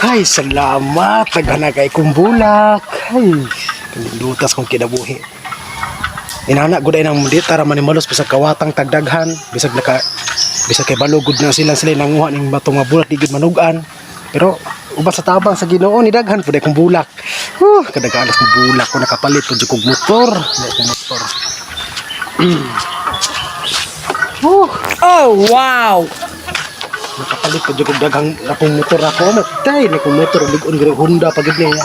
Ay, salamat. Naghanag kay kong bulak. Ay, kalindutas kong kinabuhi. Inana gud ay nang di tara manimalos bisag kawatang tagdaghan, bisag naka bisag kay balugod na sila sila nanguha ning batong nga bulak di gud manugan. Pero uban sa tabang sa Ginoo ni daghan pud ay kong bulak. Huh, kadagalas kong bulak ko nakapalit pud jud kog motor. Dai kong motor. Huh, Oh, wow! nakapalit pud jud kog daghang akong motor ako matay na kong motor lig-on gud Honda pag gid niya.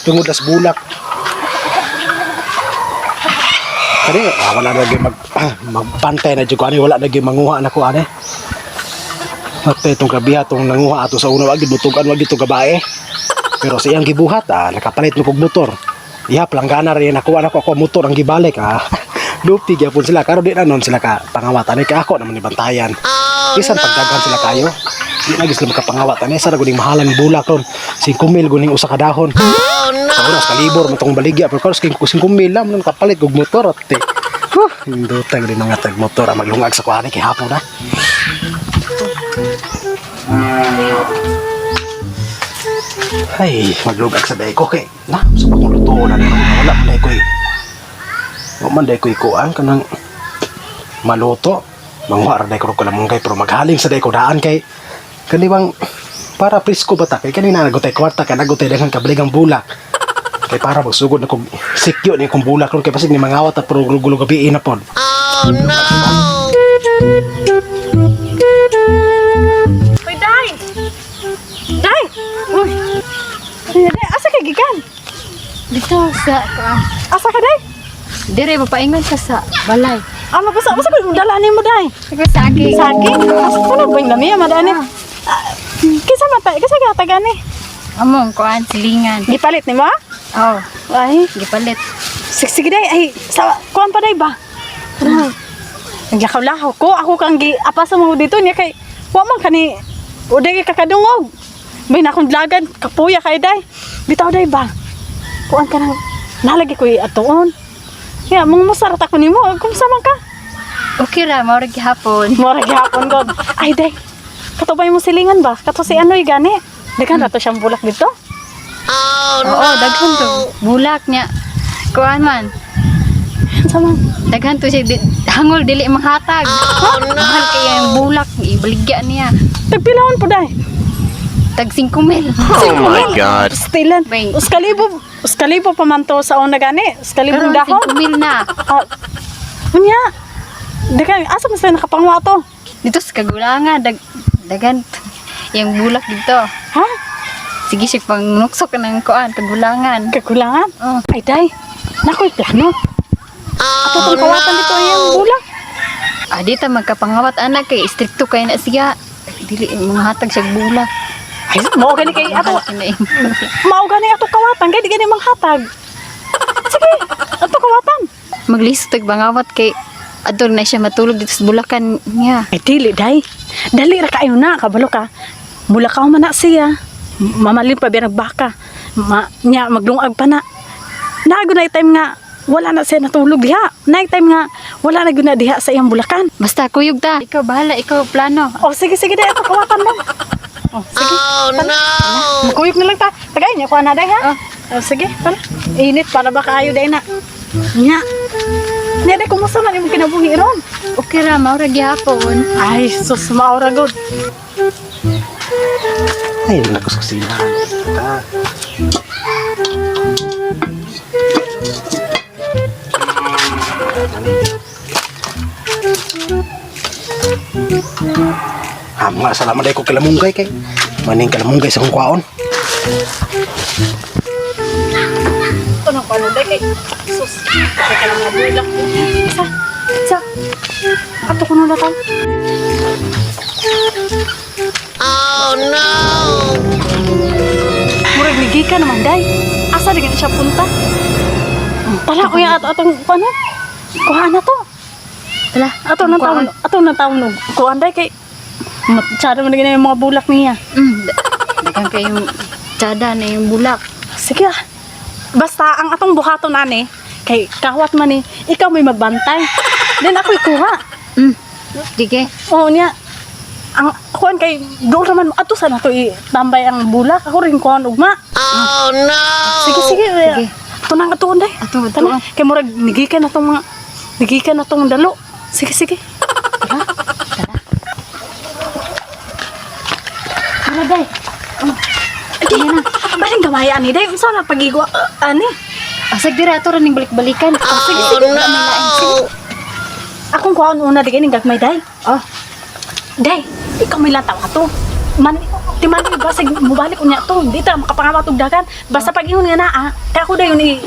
Tungod as bulak. Kani, wala na gyud magbantay na jud ko ani, wala na gyud manguha na ko ani. Matay itong gabiha tong nanguha ato sa una, wag gyud mutugan, wag gyud tong gabae. Pero sa iyang gibuhat, nakapalit mo kog motor. Iya, planggana rin nakuha na ko ako motor ang gibalik ah. Lupi gyapon sila karon di na nun sila ka pangawat ani kay ako naman ni bantayan. Oh, Bisan pagdaghan sila kayo. Di na gyud sila makapangawat ani sa guning mahalan bulak ron. 5,000 guning usa ka dahon. Oh no! Sa una sa kalibor matong baligya pero karon 5,000 lang nun kapalit og motor at eh. Huh, hindutag din mga tag motor ang maglungag sa kuani kay hapon na. Ay, maglugag sa day ko kay na sa akong luto na nila wala man day ko eh. Wa man day ko ikuan kanang maluto. Manguha ra day ko kalamungkay pero maghaling sa day ko daan kay kani bang para presko ba ta kay kanina nagutay kwarta kay nagutay daghang kabaligang bulak. Kay para magsugod na kog sikyo ni kong bulak ron kay basig ni mangawat at pero gulo gabi na pod. Oh no! Uy, Day! Day! Uy! Ay, Day, asa ka gikan? Dito sa kuan. Asa ka, Day? Dire mapaingon ka sa balay. Ah, mapasa, asa ka dala nimo, Day? Ako sa akin. Saging? Asa ko na ba yung lami, madani? Ah, kinsa man ta, kinsa ka tagani? Among kuan silingan. Gipalit nimo? Ah? Oh, Ay, gipalit. sige, sige, Day. Ay, sa kuan pa day ba? Naglakaw-lakaw ko. Ako kang gi apasa mo dito niya kay wa man kani uday kay kakadungog. May na akong dlagan, kapuya kay day. Bitaw day ba? Kuan ka nang nalagi ko atuon. Ya, mong musarat ako nimo. Kumusta man ka? Okay ra, mao ra gihapon. Mora gihapon god. Ay day. Kato ba yung silingan ba? Kato si anoy gani. Daghan ra to siyang bulak dito. Oh Oo, daghan to. Bulak niya. Kuan man. Unsa man? Daghan to siya hangol dili manghatag. Oh no! Mahal kay ang bulak ibaligya niya. Tagpilahon po day. Tag 5 mil. Oh my God! Stilan. Bang. Uskalibo pa man to sa una gani. Uskalibong Karon dahon. 5 mil na. Ah, unya. Daghan asa man sila nakapangwa to? Dito sa kagulangan daghan yang bulak dito. Ha? Sige siya pangnuksok ng kuan kagulangan. Kagulangan? Oh. Ay, day. Nakoy plano. Ato Oh tong kawatan dito ay ang bulak. Ah, di ta magkapangawat anak kay istrikto kay na siya. Dili manghatag siya bulak. Ay, mao gani kay ato. Mahal kay na imong bulak. Mao gani ato kawatan kay di gani manghatag. Sige, ato kawatan. Magliso tag bangawat kay adol na siya matulog dito sa bulakan niya. Ay, dili, day. Dali ra kaayo na, kabalo ka. Mulakaw man na siya. Mamalin pa biya nagbaka. Ma, nya, maglungag pa na. Naago na time nga, wala na siya natulog diha. Night time nga wala na gyud na diha sa iyang bulakan. Basta kuyog ta. Ikaw bahala, ikaw plano. Oh, sige sige day ato kawatan mo. Oh, sige. Oh no! Makuyog na lang ta. Tagay niya kuha na day ha. Oh. Oh, sige, tara. Init para ba kaayo day na. Nya. Nya day kumusta man imong kinabuhi ron? Okay ra, mao ra gihapon. Ay, sus maura gud. Ay, naku sa kusina. Ah. Ah, mga salamat dahil ko kalamunggay kay. Maning kalamunggay sa kong kwaon. Ito nang kuha day kay sus. Kay ka lang mga bulak. Isa. Isa. Ato kuno na taw. Oh no! Murag nigi ka naman day. Asa di siya punta? Tala kuya ato atong kuno. Kuha na to. Tala, Ato nang kuhaan. taon, ato nang taon og kuan day kay matsada man na yung mga bulak niya. Daghan kayong tsada na yung bulak. Sige ah. Basta ang atong buhaton ani kay kawat man ni ikaw may magbantay. Then ako'y kuha. Sige. Oo niya. Ang kuan kay doon naman ato sa nato itambay ang bulak. Ako rin kuan ugma. Oh no! Sige sige. Sige. Ato nang atuon day. Ato, ato, Tama. ah. Kay murag nigikan na tong mga nigikan na tong dalo. Sige sige. Tara. Tara. Tara day. Oh. Ay, na. Baling gamaya ani day. Unsa na pagigwa ani? Asag dira ato ra ning balik-balikan. Oh, sige Oh sige. no! Akong kuhaon una di kay ning gagmay day. Oh, Day, ikaw may lantaw ato. Man, timan basig mubalik unya to. Di ta makapangawat og dagan. Basta pag ingon nga naa, kay ako dayon i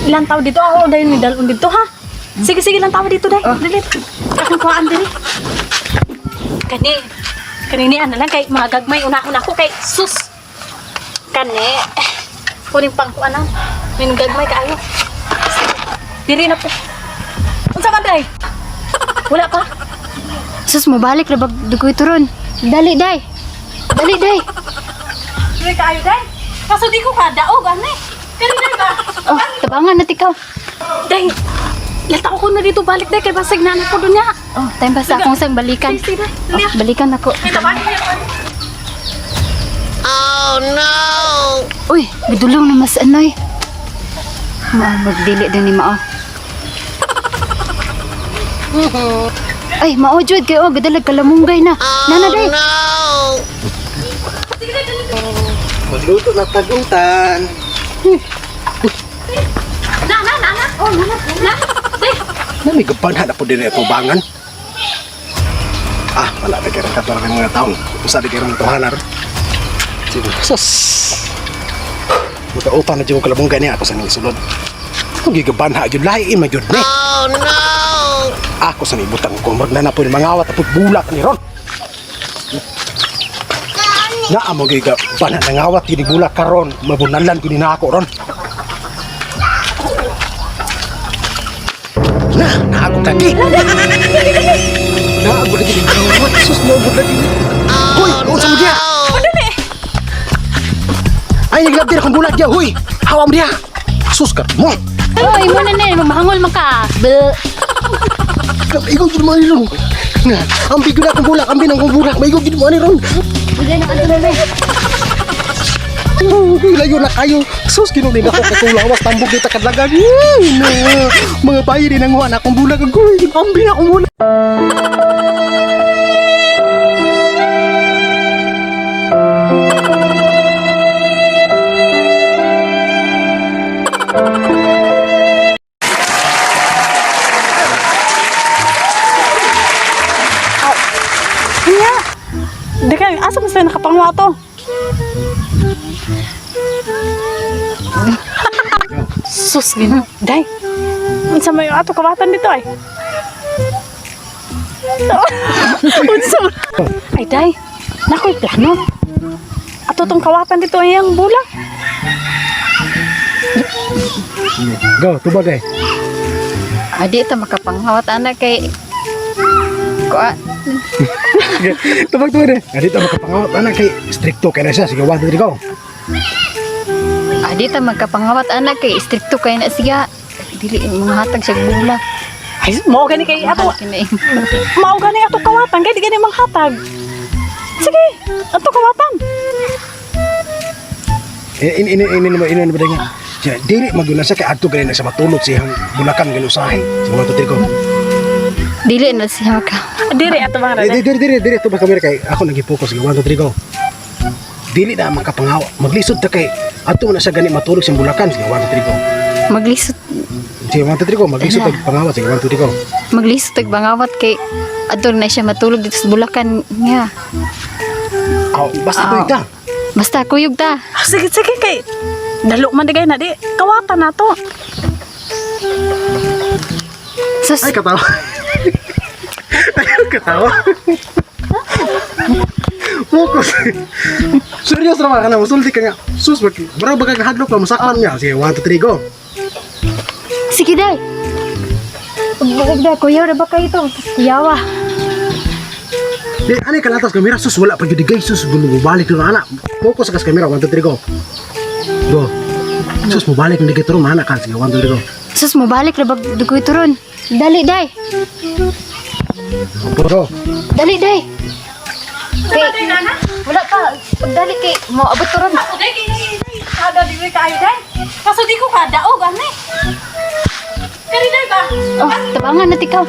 lantaw dito, ako dayon ni dalon dito ha. Sige sige lantaw dito day. Oh. Dili. Akong kuhaan dili. Kani kani ni ana lang kay mga gagmay unahon ako kay sus. Kani kuning pangkuanan. May gagmay kaayo. Sige. Diri na po. Unsa man day? Wala pa? Sus mobalik ra bag dugoy turon. Dali day. Dali day. Dili kaayo day. Kaso di ko kadaog ani. Kani day ba? Oh, tabangan na tikaw. Day. Lataw ko na dito balik day kay basig na ko doon niya. Oh, time pa sa akong sang balikan. Sige, sige. Oh, balikan ako. Kay tabangan niya. Oh no! Uy, gidulong na mas anoy. Mao magdili din ni mao. Ay, mao jud kay oh, gadalag kalamunggay na. Nana Oh day. no! Magluto na taguntan. Na na na na. Oh, na na. Na. Day. Na may gabanha na po din ito bangan. Ah, wala na kayo kato ng mga taong. Usa di kayo ng tuhanar. Sige, sus. Magkaupa na dyan ko kalabong gani ako sa nang sulod. Kung gigabanha, yun lahi, man yun ni. Oh no! Ako sa nibutang ko, magna na po yung mga awat at bulak ni Ron. Na amo giga bana nangawat gini bulak karon mabunalan gini na ako ron. Na, na ako kaki. Na ako lagi gawat sus mo lagi. Hoy, unsa mo diha? Ay naglabdir akong bulak diha, hoy. Hawa mo diha. Sus ka mo. Oy, mo na ni mamahangol man ka. Bleh. Igo gid mo ani ron. Nga, ang bigo na akong bulak, ang binang akong bulak, maigo gid mo ani ron. Wala na ato na. Uy, layo na kayo. Sus, kinuli na ako katulawas, tambog dito kadlagan. Uy, no. Mga bayi din ang huwan akong bulag. Agoy, ambi na akong bulag. Nya. Di kay asa man sila nakapangwa to? Sus gino. Day. Unsa may ato kawatan dito ay? Unsa man? Ay day. Nakoy plano. Ato tong kawatan dito ay ang bulak. Go, tubag eh. Adi ta makapanghawat ana kay kuan. Tubag, tubag eh. Dito makapangawat anak kay stricto kay na siya. Sige, 1, 2, 3, go. Adi ta magkapangawat ana kay strikto kay na siya. Dili manghatag siya bulak. Ay, mao gani kay ato. Mahal kini. Mao gani ato kawatan kay di gani manghatag. Sige, ato kawatan. In in in in in in ba nga. Siya, dili maguna siya kay adto gani na siya matulog sa iyang bulakan gani usahay. Sige, 1, 2, 3, go. Dili na siya ka. Dire ato mga Dili dili dili dili to ba kamera kay ako nagi-focus. Sige, 1, 2, 3, go. Dili na makapangawa. Maglisod ta kay adto man na siya gani matulog sa iyang bulakan. Sige, 1, 2, 3, go. Maglisod Sige, 1, 2, 3, go. Maglisod tag pangawa. Sige, 1, 2, 3, go. maglisod tag bangawat kay adto na siya matulog dito sa bulakan niya. Aw, basta Aw. ko ta. Basta kuyog ta. Ah, sige, sige kay dalo man di kay na di kawatan na to. Sus, Ay, katawa. Ay, katawa. Focus. Seryoso naman ka na, musulti ka nga. Sus, bro, baka kahadlok pa, masakman nga. Sige, 1, 2, 3, go. Sige day. Pagbulag day, kuyaw na ba kayo to? Kuyawa. Di, ano yung kalatas kamera? Sus, wala pa yun, guys. Sus, bumabalik na anak. Focus ka sa kamera, 1, 2, 3, go. Go. Sus, mabalik na dito ron, anak ka. Sige, 1, 2, 3, go. Sus, mabalik na ba dugoy to ron? Dali day. Go. Dali day. Kay, wala pa. Pagdali kay, mo abot to ron. Ako day kay kada di kay day. Kaso di ko kadaog ani. Kari day ba? Oh, tabangan na tikaw.